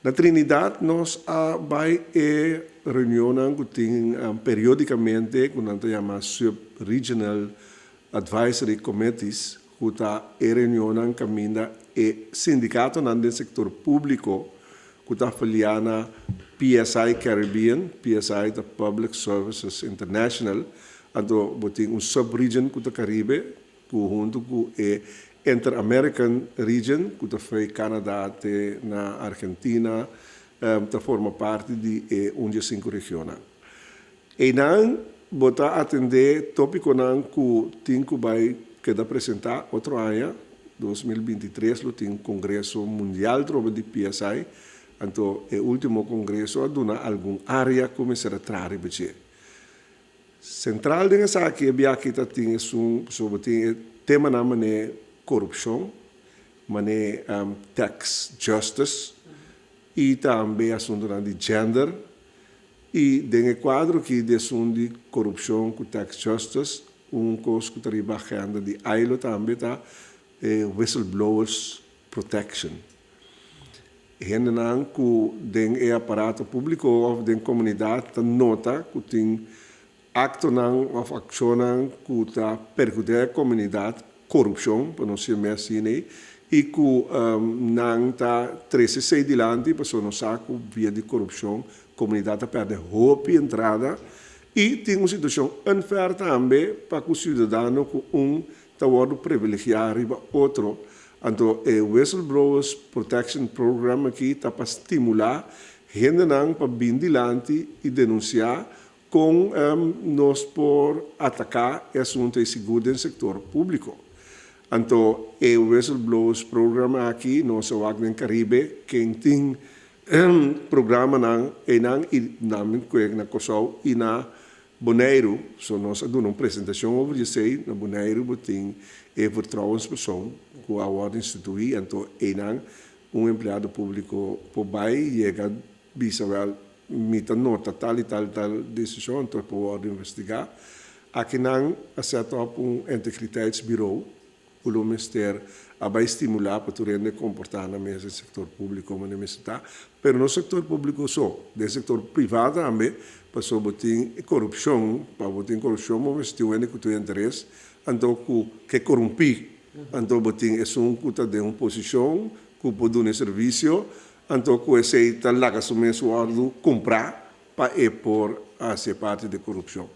Na Trinidad nos a bai e reunionnan ku tin periódikamente ku nan ta yama Sub-Regional Advisory Committees, ku ta e reunionnan kaminda e sindikatonan den sektor públiko ku ta afiliá na PSI Caribbean, PSI ta Public Services International, anto bo tin un sub-region ku ta Karibe, ku huntu ku e Inter-American Region, ku ta fei Canada te na Argentina, ta forma parti di e un di e sinku regionnan. Einan bo ta atendé tópikonan ku tin ku bai keda presentá otro aña, 2023 lo tin Kongreso Mundial trobe di PSI, anto e último kongreso a duna algun área ku mester a traha riba dje. Sentral den esaki e biaha ta tin esun pasobra tin e temanan manera korupshon, manera tax justice i tambe asuntunan di gender. I den e kuadro aki di esun di korupshon ku tax justice, un kos ku ta riba agenda di ILO tambe ta e whistleblowers protection. Hendenan ku den e aparato públiko òf den komunidat ta nota ku tin aktonan òf akshonnan ku ta perhudiká e komunidat, korupshon, pa nos yam'é asina ei, i ku nan ta trese esei dilanti pasobra nos sa ku via di korupshon komunidat ta pèrdè hopi entrada i tin un situashon unfair tambe pa ku siudadano ku un ta wòrdu privilegiá riba otro. Anto e Whistleblowers Protection Program aki ta pa stimulá hendenan pa bin dilanti i denunsiá kon nos por ataká e asuntu ei sigur den sektor públiko. Anto e Whistleblowers Program aki nos a wak den Karibe ken tin programanan einan i nan bin kue na Kòrsou i na Boneiru, so nos a duna un presentashon over di esei. Na Boneiru bo tin e vertrouwenspersoon ku a wòrdu instituí, anto einan un empleado públiko por bai yega bisa wèl mi ta nota tal i tal i tal desishon, anto e por wòrdu investigá. Akinan a sèt òp un integriteitsbureau ku lo mester a bai stimulá pa tur hende komportá nan mes den sektor públiko manera mester ta. Pero no sektor públiko so, den sektor privá tambe, pasobra bo tin e korupshon, pa bo tin korupshon bo mester tin un hende ku tin interes, anto ku ke korumpí. Anto bo tin esun ku ta den un posishon ku por duna e servisio, anto ku esei ta laga su mes wòrdu kumprá pa e por hasi e parti di korupshon.